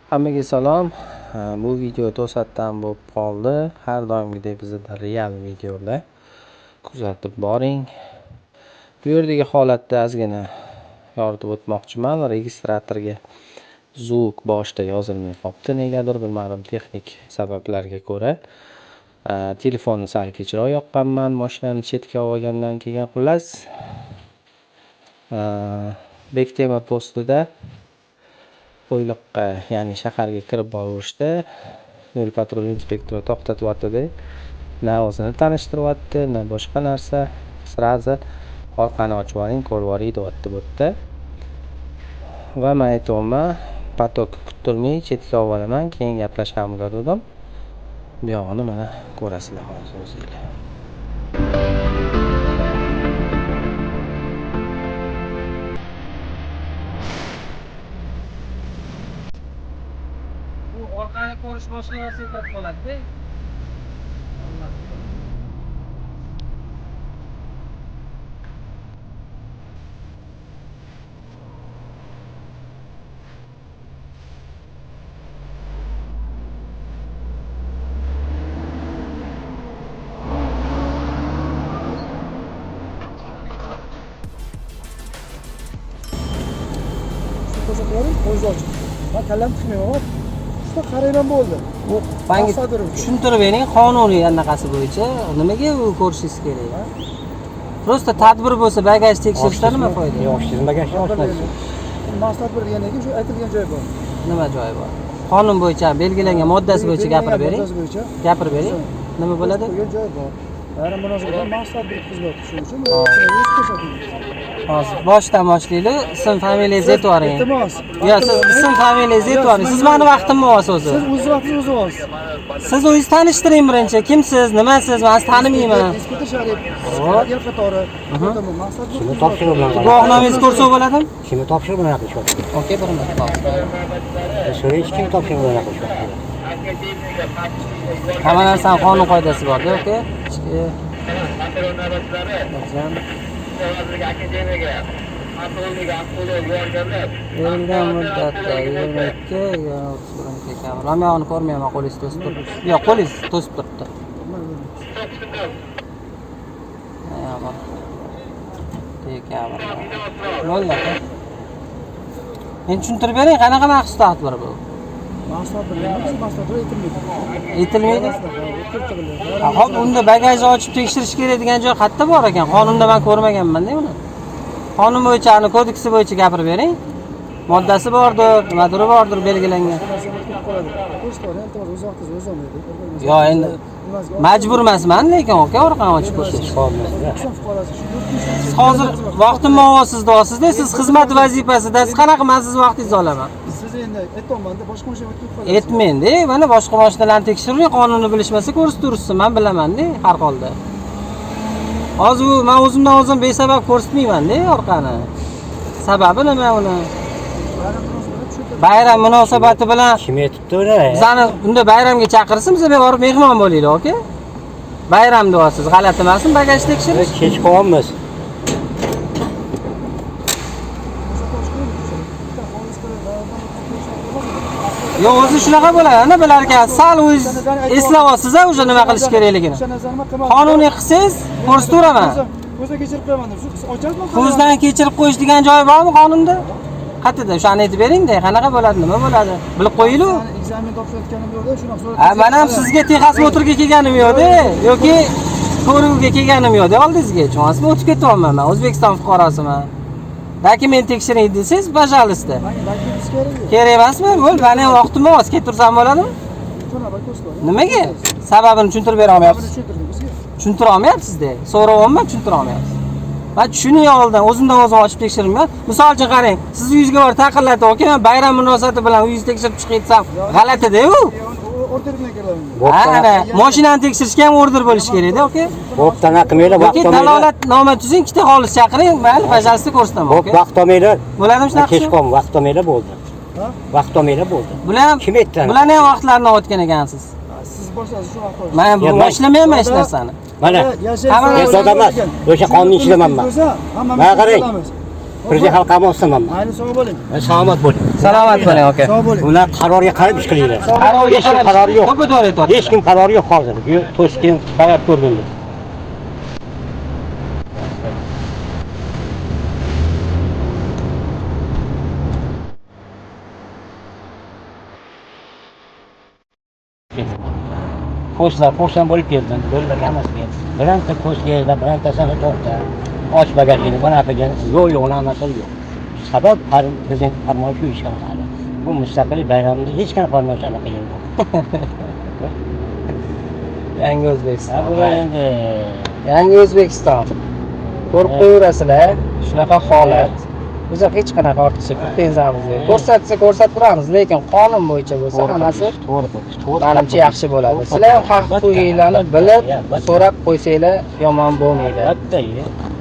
Hammaga salom. Bu video to'satdan bo'lib qoldi. Har doimgidek bizda real videolar kuzatib boring. Bu yerdagi holatda ozgina yoritib o'tmoqchiman. Registratorga zvuk boshida yozilmay qolibdi. Negadir bilmadim, texnik sabablarga ko'ra. Telefonni sal kechroq yoqqanman, mashinani chetga olgandan keyin. Xullas, Bektemir postida Qo'yliqqa, ya'ni shaharga kirib borishda yo'l patrul inspektori to'xtatyapti-da. Na o'zini tanishtiryapti, na boshqa narsa. Сразу orqani ochib yuboring, ko'rib yuboring deyapti bu yerda. Va men aytyapman, potok kuttirmay chetga olib olaman, keyin gaplashamiz dedim. Bu yog'ini mana ko'rasizlar hozir o'zinglar. Bu orqani ko'rish boshqa narsa bo'lib qoladi-da. Man kallam tiqmayman. Shu qarayman bo'ldi. Bu menga tushuntirib bering, qonuniy anaqasi bo'yicha nimaga u ko'rishingiz kerak? Prosta tadbir bo'lsa, bagaj tekshirishdan nima foyda? Yo'q, siz bagajni ochmaysiz. Maxsus tadbir degandan keyin shu aytilgan joyi bor. Nima joyi bor? Qonun bo'yicha belgilangan moddasi bo'yicha gapirib bering. Gapirib bering. Nima bo'ladi? Qo'ygan joyi bor. Bayram munosabati bilan maxsus tadbir o'tkazilyapti. Shuning uchun o'z ko'rsating. Hozir boshdan boshlaylik. Ism, familiyangizni aytib yuboring. Iltimos. Yo'q, siz ism, familiyangizni aytib yuboring. Siz meni vaqtimni olasiz o'zi. Siz o'z vaqtingizni o'zi olasiz. Siz o'zingiz tanishtiring birinchi. Kimsiz, nimasiz? Men sizni tanimayman. Inspektor Sharif. El qatori. Maqsad Kimni topshiriq bilan? Guvohnomangizni ko'rsak bo'ladimi? Kimni topshiriq bilan qilishyapti? Okey, bir minut. So'raychi, kim topshiriq bilan qilishyapti? Hamma narsani qonun qoidasi bor-da, okey? Berilgan muddatda 22 31 dekabr. Men uni ko'rmayman, qo'lingiz to'sib turibdi. Yo'q, qo'lingiz to'sib turibdi. Noyabr. Dekabr. Bo'ldi aka. Endi tushuntirib bering, qanaqa maxsus tadbir bu? Maxsus tadbir emas, maxsus tadbir aytilmaydi. Aytilmaydi? Xo'p, unda bagajni ochib tekshirish kerak degan joy qayerda bor ekan? Qonunda men ko'rmaganman-da uni. Qonun bo'yicha, ani kodeksi bo'yicha gapirib bering. Moddasi bordir, nimadir bordir belgilangan. Yo'q, endi majbur emasman, lekin aka orqani ochib ko'rsatish. Siz hozir vaqtimni olasiz deyapsiz-da, siz xizmat vazifasida, siz qanaqa men siz vaqtingizni olaman? Siz endi aytyapman-da, boshqa mashina o'tib qoladi. Aytmang-da, mana boshqa mashinalarni tekshiring, qonunni bilishmasa ko'rsatib, men bilaman-da har holda. Hozir u men o'zimdan o'zim besabab ko'rsatmayman-da orqani. Sababi nima uni? Bayram munosabati bilan kim aytibdi uni? Bizani unda bayramga chaqirsin, biz borib mehmon bo'laylik, aka. Bayram deyapsiz, g'alati emasmi bagaj tekshirish? Kech qolyapmiz. Yo'q, o'zi shunaqa bo'ladi, ana bilar ekan, sal o'zingiz eslab olsiz-a, o'sha nima qilish kerakligini. Qonuniy qilsangiz, ko'rsataveraman. Ko'zdan kechirib qo'yaman deb, shu ochasizmi? Ko'zdan kechirib qo'yish degan joyi bormi qonunda? Qayerda? O'shani aytib bering-da, qanaqa bo'ladi, nima bo'ladi? Bilib qo'yinglar. Ekzamen topshirayotganim yo'qda, shunaqa so'rab. Ha, men ham sizga texosmotrga kelganim yo'q-da, yoki ko'ruvga kelganim yo'q-da oldingizga. Tushunasizmi? O'tib ketyapman men, O'zbekiston fuqarosiman. Dokument tekshiring desangiz, пожалуйста. Kerak emasmi? Bo'l, meni ham vaqtim oz, ketib tursam bo'ladimi? Nimaga? Sababini tushuntirib bera olmayapsiz. Tushuntira olmayapsiz-da. So'rayapman, tushuntira olmayapsiz. Men tushuning oldin, o'zimdan o'zim ochib tekshirmayman. Misol uchun qarang, siz uyingizga borib taqillatib, aka, men bayram munosabati bilan uyingizni tekshirib chiqib ketsam, g'alati-da u. Order bilan kiradi. Ha, mashinani tekshirishga ham order bo'lishi kerak-da, aka. Bo'pti, anaqa qilmanglar, vaqt olmanglar. Dalolatnoma tuzing, ikkita xolis chaqiring, mayli, пожалуйста, ko'rsataman, aka. Bo'p, vaqt olmanglar. Bo'ladimi shunaqa? Kech qolma, vaqt olmanglar bo'ldi. Vaqt olmanglar bo'ldi. Bular ham kim aytdi? Bularni ham vaqtlarini olgan ekansiz. Siz boshlaysiz shu vaqt. Men boshlamayman hech narsani. Mana. Hamma emas. O'sha qonunni ishlamanman. Mana qarang. Prezident xalq qamoqsiman. Mayli, sog' bo'ling. Salomat bo'ling. Salomat bo'ling, aka. Sog' bo'ling. Ular qarorga qarab ish qilinglar. Qarorga Hech kim qarab qarori yo'q. To'ppa to'g'ri aytyapsiz. Hech kim qarori yo'q hozir. Toshkent qarab ko'rdim. Ko'zlar qo'shdan bo'lib keldim. Bo'lib hammasi keldi. Bironta ko'z keldi, birontasini to'xta. Och bagajini bunaqa qilgan, yo'q, yo'q, hammasi yo'q. Sabab prezident farmoyishi hech qanaqa hali. Bu mustaqillik bayramida hech qanaqa farmoyish anaqa yo'q. Yangi O'zbekiston. Ha, bular endi Yangi O'zbekiston. Ko'rib qo'yaverasizlar, shunaqa holat. Biz hech qanaqa ortiqcha pretenziyamiz yo'q. Ko'rsatsa ko'rsatib turamiz, lekin qonun bo'yicha bo'lsa hammasi to'g'ri, to'g'ri. manimcha yaxshi bo'ladi. Sizlar ham haq huquqinglarni bilib, so'rab qo'ysanglar yomon bo'lmaydi. Albatta.